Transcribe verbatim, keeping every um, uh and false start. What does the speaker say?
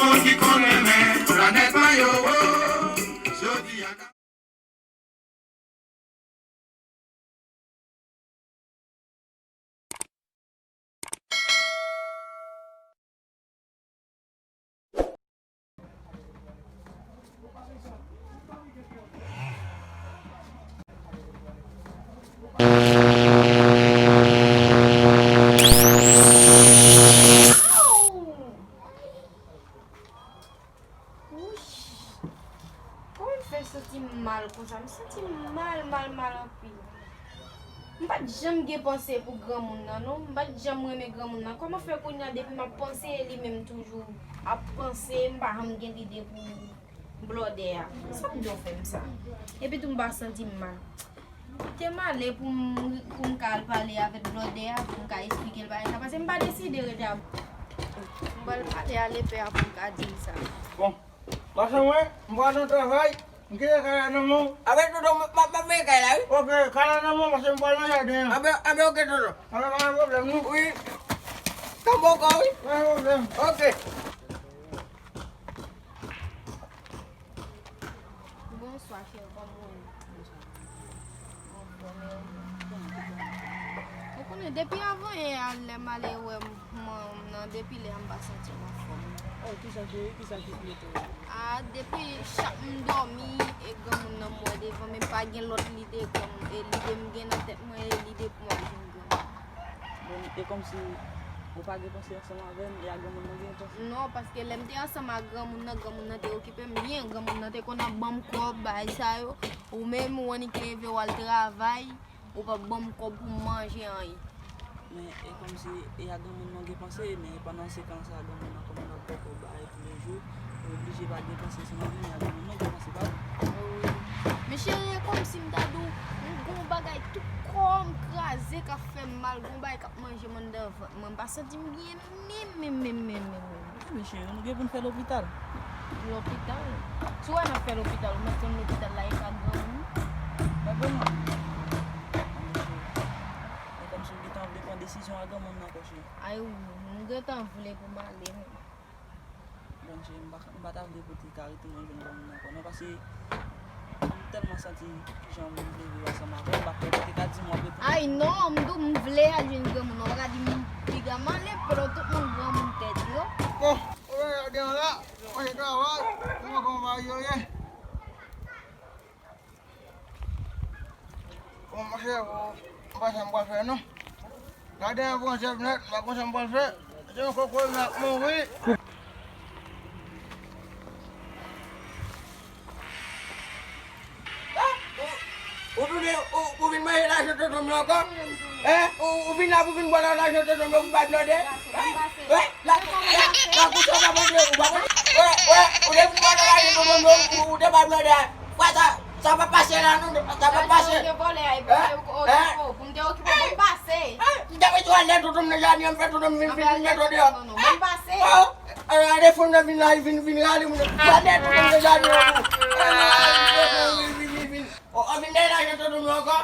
Moun ki konn renmen planèt mwen yo, oh. Jodi a. Wouch! Kòman m fè santi m mal konsa? M santi m mal, mal, mal anpil. M pa t janm gen panse pou granmoun nan, non. M pa t janm renmen granmoun nan. Kòman fè kounye a, depi m ap panse, li menm toujou ap panse, m pa janm gen lide pou blòdè a? Sa k dwe fè m sa? Epi tou, m pa santi m mal. Kite m ale pou m, pou m ka al pale avèk blòdè a, pou m ka esplike l bagay sa, paske m pa deside rete a. M pral pale a lepè a pou m ka di l sa. Bon, paske mwen, m pral nan travay, m kite kay la nan men w. Anben, tonton, m, m, m ap veye kay la, wi. Ok, kay la nan men w, paske m pral nan jaden an. Anben, anben, ok, tonton. Anben, pa gen pwoblèm, non. Wi. Tanboko, wi. Pa gen pwoblèm. Ok. Bonswa, cheri, kòman w ye? Anfòm, e ou? Ou konnen, depi avan yè a, lè m ale wè manman m nan, depi lè a m pa santi m anfòm. Oh, kisa, cheri, kisa ki mete w? Ah, depi chak m dòmi, e granmoun nan m wè devan, men pa gen lòt lide, granmoun, e lide m gen nan tèt mwen, e lide pou m al jwenn granmoun. Bon, e kòmsi ou pa gen panse ansanm avè m, e a granmoun nan gen panse? Non, paske lè m te ansanm ak granmoun nan, granmoun nan te okipe m byen, granmoun nan te konn ap ban m kòb, bagay sa yo. Ou menm, ou annik leve, w al travay, ou p ap ban m kòb pou m manje anyen. Men, e kòmsi, e a granmoun nan gen panse, men pandan se tan sa, granmoun nan konn ap ba w kòb, bagay toulejou, ou oblije pa gen panse sou lavi, men a granmoun nan gen panse pa ou. Wi. Men cheri, e kòmsi m ta di w, m gon bagay tout kò m kraze k ap fè m mal, gon bagay k ap manje m anndan vant mwen, m pa santi m byen menm, menm, menm, menm, menm, menm. Men cheri, nou gen pou n fè lopital. Lopital? Si w wè n ap fè lopital, ou mèt konn lopital la e pa granmoun. Pa granmoun. Men cheri, e kòmsi w gentan vle pran desizyon a granmoun nan ankò, cheri. Ay wi, m gentan vle pou m ale menm. Bon, cheri, m pa, m pa ta vle pou w te ka retounen jwenn granmoun nan ankò, non, paske m tèlman santi jan m vle viv ansanm avè w, m pa kwè w te ka di m w ap retounen. Ay, non, m di w m vle al jwenn granmoun nan, w pa ka di m piga m ale, pandan tout moun granmoun tèt yo. Bon, ou wè, gade yon la, mwen travay, mwen konn bagay yo ye. Bon, monchè, bon, m pa sa m pral fè, non. Gade yon bon jèb nèt, m pa konn sa m pral fè. Se yon kokoy m ap mouri. Ou, ou tounen, ou, ou vin manje lajan tonton m nan ankò? Hein? Ou, ou vin la pou vin bwè nan lajan tonton m nan pou bay blòdè? Hein? Wè, la, la, la, kousa w pa manje, ou pa manje? Wè, wè, ou te vin bwè nan lajan tonton m nan, ou, ou te bay blòdè a. Wè, sa, sa pa pase la, non, sa pa pase. Lajan ou te vòlè a, epi ou te okipe w, pou m te okipe w, ban m pase. Hein? M te mete w alèz tonton m nan jaden an, m fè tonton m vin, vin, vin mete w deyò. Non, non, ban m pase. Oh, euh, gade fanm nan vin la, vin, vin rale moun. Gade tonton m nan jaden an pou. Oh, oh, vin dèyè lajan tonton m nan ankò.